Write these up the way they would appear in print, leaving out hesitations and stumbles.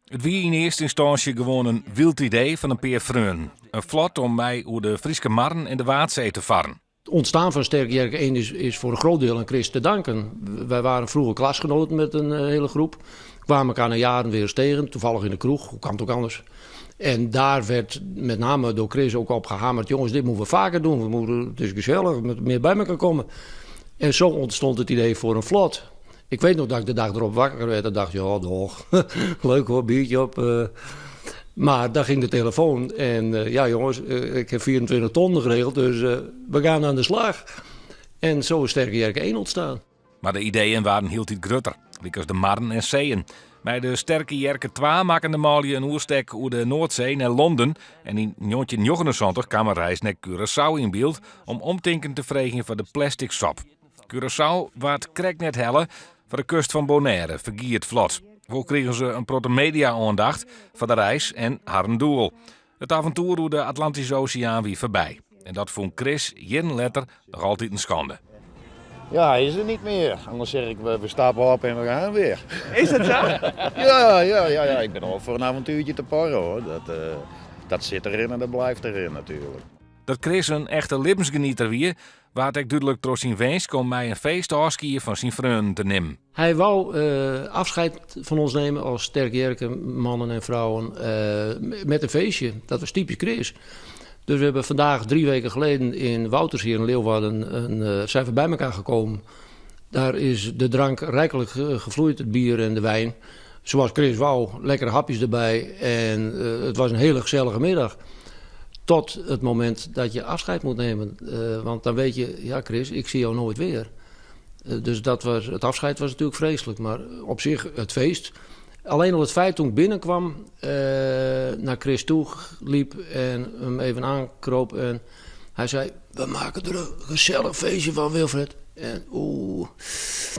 It wie yn earste ynstânsje gewoan in wyld idee fan in pear freonen. In flot om mei oer de Fryske marren en de Waadsee te farren. Het ontstaan van Sterke Jerke 1 is voor een groot deel aan Chris te danken. Wij waren vroeger klasgenoten met een hele groep. Kwamen elkaar na jaren weer eens tegen, toevallig in de kroeg, hoe kan het ook anders. En daar werd met name door Chris ook op gehamerd: jongens, dit moeten we vaker doen, het is gezellig, we moeten meer bij elkaar komen. En zo ontstond het idee voor een vlot. Ik weet nog dat ik de dag erop wakker werd en dacht, ja, toch, leuk hoor, biertje op. Maar daar ging de telefoon en ja jongens, ik heb 24 ton geregeld, dus we gaan aan de slag. En zo is Sterke Jerke 1 ontstaan. Mar de ideeën waarden hieltyd grutter, lykas de marren en seeën. Mei de Sterke Jerke 2 makken de manlju in oerstek oer de Noardsee nei Londen en yn 1979 kaam in reis nei Curaçao yn byld om omtinken te freegjen foar de plastic sop. Curaçao waard krekt net helle, foar de kust fan Bonaire fergie it flot. Wol krigen se in protte media-oandacht foar de reis en harren doel. It aventoer oer de Atlantyske Oseaan wie foarby. En dat fûn Chris jierren letter noch altyd in skande. Ja, hij is er niet meer. Anders zeg ik, we stappen op en we gaan weer. Is dat zo? Ja, ik ben al voor een avontuurtje te porren hoor. Dat zit erin en dat blijft erin natuurlijk. Dat Chris in echte libbensgenieter wie, waard ek dúdlik troch syn winsk om mei in feest ôfskie fan syn freonen te nimmen. Hy wou afscheid van ons nemen als Sterke Jerke mannen en vrouwen met een feestje. Dat was typisch Chris. Dus we hebben vandaag 3 weken geleden in Wouters hier in Leeuwarden zijn we bij elkaar gekomen. Daar is de drank rijkelijk gevloeid, het bier en de wijn. Zoals Chris wou, lekkere hapjes erbij en het was een hele gezellige middag. Tot het moment dat je afscheid moet nemen. Want dan weet je, ja Chris, ik zie jou nooit weer. Dus het afscheid was natuurlijk vreselijk. Maar op zich het feest. Alleen al het feit toen ik binnenkwam, naar Chris toe liep en hem even aankroop. En hij zei, we maken er een gezellig feestje van, Wilfred. En oeh,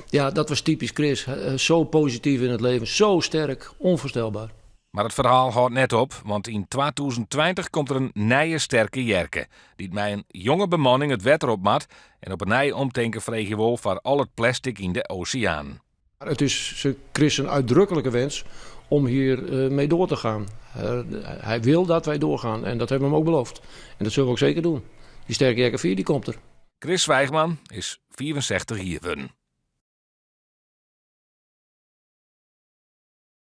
ja, dat was typisch Chris. Zo positief in het leven, zo sterk, onvoorstelbaar. Mar it ferhaal hâldt net op, want yn 2020 komt der in nije Sterke Jerke, dy't mei in jonge bemanning it wetter op moat en op 'e nij omtinken freegje wol foar al it plastic yn de oseanen. Het is Chris zijn uitdrukkelijke wens om hier mee door te gaan. Hij wil dat wij doorgaan en dat hebben we hem ook beloofd. En dat zullen we ook zeker doen. Die Sterke Jerke 4 die komt er. Chris Zwijgman is 65 jier wurden.